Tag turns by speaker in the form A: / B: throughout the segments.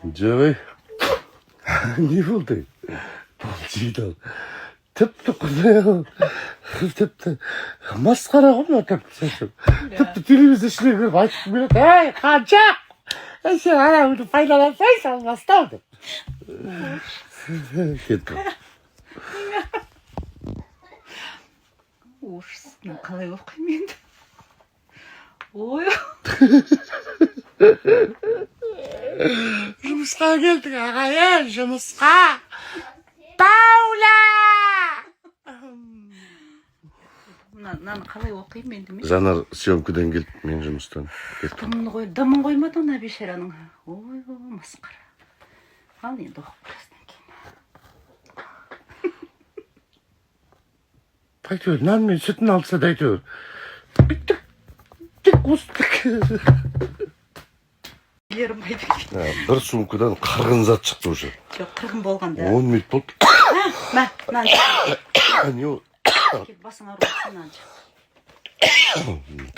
A: Жоқ, ей, не болды? Бұл жігіт ал, тіпті, құдай ау, тіпті масқара ғой мынау. Тіпті совсем, тіпті телевизор ішіне кіріп айтқым келеді: «Ей, қанша, ей, сен анауды пайдалансайшы, алмастау», — деп кетті.
B: Ужас, мына қалай оқимын енді? Ой.
A: Жұмысқа келдік, ағайын, жұмысқа, Паула.
B: Мынаны қалай оқимын енді мен?
A: Жанар съемкадан келді, мен жұмыстан кеттім.
B: Дымын қой, дымын қоймады ана бейшараның. Ой, масқара. Ал енді оқып біраздан кейін.
A: Әйтеуір нан мен сүтін алса да, әйтеуір бүйтіп тек осы.
B: Білерім қайда екен.
A: Бір сумкадан қырғын зат шықты уже.
B: Жоқ, қырғын болғанда.
A: 10 минут болды.
B: Мә, мынаны.
A: Не ол?
B: Кел, басың ауырып жатса, мынаны жеп.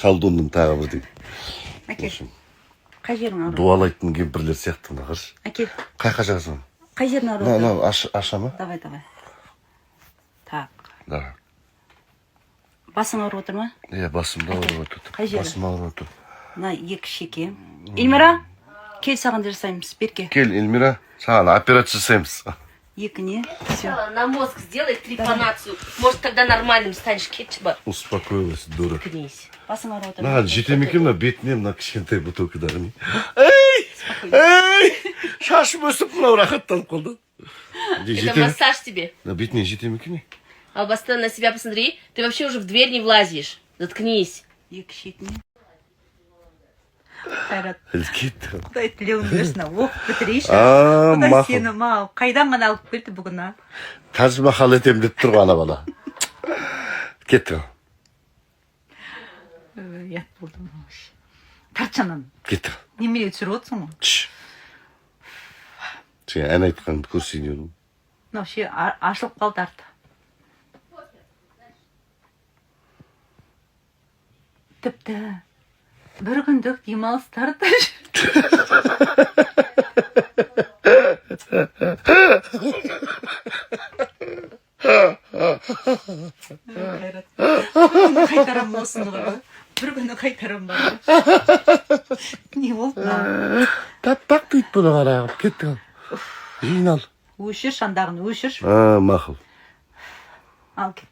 A: Колдунның тағы бір
B: Әкел. Қай жерің ауырып?
A: Дуалайтын кемпірлер сияқты мына, қарашы.
B: Әкел.
A: Қай жаққа жағасың?
B: Қай жерің ауырып
A: Мына.
B: отыр?
A: Мынау аша ма?
B: Давай, давай. Так.
A: Да.
B: Басың ауырып отыр ма?
A: Иә, басым да ауырып отыр.
B: Қай жері?
A: Басым ауырып отыр.
B: Мына екі шеке. Эльмира, кел, саған да жасаймыз. Берке.
A: Кел, Эльмира, саған операция жасаймыз.
B: Екі не? Все.
C: На мозг сделай трепанацию. Может, тогда нормальным станешь. Кетші, бар.
A: Успокоилась, дура.
C: Заткнись.
B: Басың ауырып отыр ма?
A: Мынаған жете ме екен мына бетіне, мына кішкентай бутылкадағы не? Ей, ей, шашым өсіп, мынау рахаттанып қалды.
C: Это
A: Жете ме?
C: Массаж тебе.
A: Мына бетіне жете ме екен, не?
C: Албасты, на себя посмотри. Ты вообще уже в дверь не влазишь. Заткнись.
B: Екі шетіне. Қайрат,
A: Кетті.
B: Құдай тілеуін берсін, оқып бітірейінші.
A: А,
B: Құдай
A: мақұл.
B: сені маған қайдан ғана алып келді бүгін, а?
A: Тәж Махал етемін деп тұр ғой ана бала. Кетті.
B: Ұят болды мынау вообще. Тартшы ананы.
A: Кетті.
B: Немене түсіріп отырсың ғой?
A: Тш. Сен ән айтқанды көрсейін едім.
B: Мынау ше, ашылып қалды арты. Тіпті бір күндік демалыстар да. Қайрат, бір күні қайтарамын осыны ғой, бір күні қайтарамын ба? Не болды мынау?
A: Тәппақ дейді бұны, қара. Кеттік, жинал.
B: Өшірші андағыны, өшірші.
A: А, мақұл.
B: Ал, кеттік.